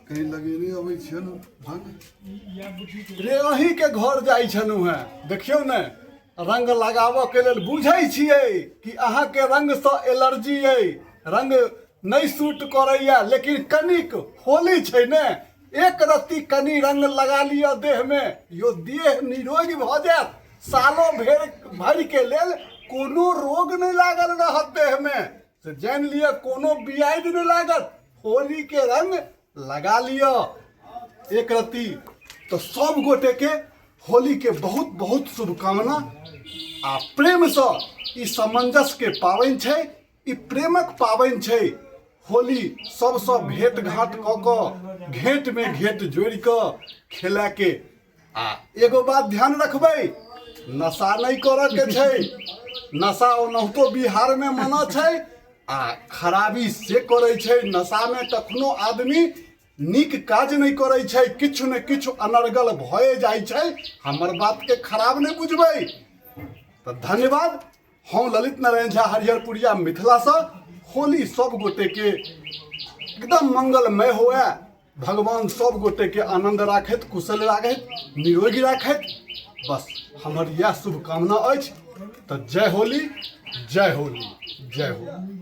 कहीं लगेने अबै छियै ने रंग। रे अहीँके घर जाइ छलहुँ हेँ, देखियौ ने रंग लगाबऽ के लेल। बुझै छियै कि अहाँके रंगसँ एलर्जी अइ, रंग नहि सूट करैया, लेकिन कनिक होली छै ने, एक रत्ती कनि रंग लगा लिअ देहमे यो, देह निरोगी भऽ जायत। सालो भरि भरिके लेल कोनो रोग नहि लागल रहत देहमे, से जानि लिअ, कोनो बियादि नहि लागत। होलीके रंग लगा लिअ एक रत्ती। तऽ सब गोटेके होलीके बहुत बहुत शुभकामना। आ प्रेमसँ, ई सामंजस्यके पाबनि छै, ई प्रेमक पाबनि छै होली। सबसँ भेंट घाट कऽ कऽ, घेंटमे घेंट जोड़ि कऽ खेलाके। आ एगो बात ध्यान रखबै, नशा नहि करऽके छै। नशा ओनाहितो बिहारमे मना छै आ खराबी से करै छै। नशामे कखनो आदमी नीक काज नहि करै छै, किछु ने किछु अनर्गल भए जाइ छै। हमर बातके खराब नहि बुझबै। तऽ धन्यवाद। हम ललित नारायण झा, हरिहरपुरिया मिथिलासँ। होली सब गोटेके एकदम मंगलमय हुए, भगवान सब गोटेके आनंद राखथि, कुशल राखथि, निरोगी राखथि, बस हमर इएह शुभकामना अछि। तऽ जय होली, जय होली, जय होली।